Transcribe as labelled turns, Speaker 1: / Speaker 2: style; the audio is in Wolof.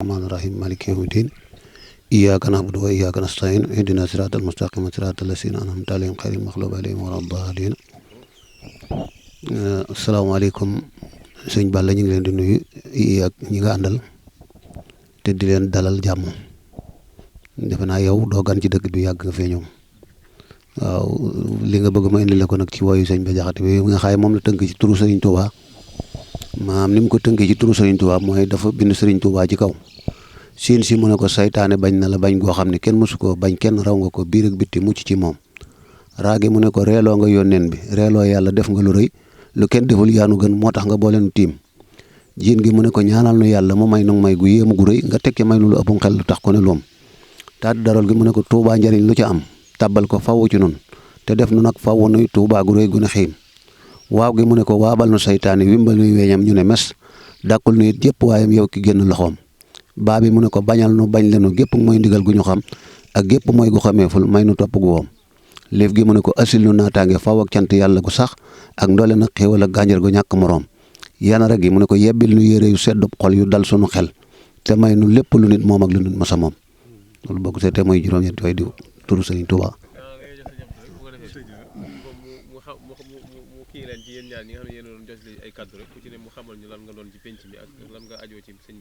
Speaker 1: الرحمن الرحيم مالك يوم الدين إياك نعبد وإياك نستعين اهدنا الصراط المستقيم صراط الذين أنعمت عليهم غير المغضوب عليهم ولا الضالين asalaamaaleykum sëñ Balla ñu ngi leen di nuyu ak ñi nga àndal te di leen dalal jàmm defe naa yow doo gan ci dëkk bi yàgg nga fee ñoom waaw li nga bëgg ma indi la ko nag ci woyu sëñ Ba Jaxate bi nga xaay moom la tënk ci turu Sëriñ Tuubaa maam ni mu ko tënkee ci turu Sëriñ Tuubaa mooy dafa bind Sëriñ Tuubaa ci kaw siin si mu ne ko saytaane bañ na la bañ goo xam ne kenn mësu koo bañ kenn raw nga ko biir ak bitti mucc ci moom raagi mu ne ko reeloo nga yónneen bi reeloo yàlla def nga lu rëy lu kenn deful yaanu gën moo tax nga booleen tiim jiin gi mu ne ko ñaanal nu yàlla mu may nu may gu yéemu gu rëy nga tekki may nu lu ëpp xel lu tax ko ne loom taat daral gi mu ne ko tuubaa njariñ lu ca am tàbbal ko faw ci nun te def nu nag faw nuy tuubaa gu rëy gu ne xiim waaw gi mu ne ko waabal nu saytaane wimbal nuy weeñam ñu ne mes dàkkul nu it jëpp waayam yow ki génn loxoom baa bi mu ne ko bañal nu bañ lenu gépp mooy ndigal gu ñu xam ak gépp mooy gu xameeful may nu topp gu woom léef gi mu ne ko asil nu naataange faw ak cant yàlla gu sax ak ndole nag xéewal ak gànjar gu ñàkk moroom yanara gi mu ne ko yebbil nu yére yu sedd xol yu dal sunu xel te may nu lépp lu nit moom ak lu nit masa moom loolu bokk te mooy juróom-ñett yooyu di turu Sëriñ Tuubaa
Speaker 2: kii leen ci yéen ñaar ñi nga xam ne yéen a doon jot ay kaddu rek ku ci ne mu xamal ñu lan nga doon ci penc mi ak lan nga ajoo ci sëñ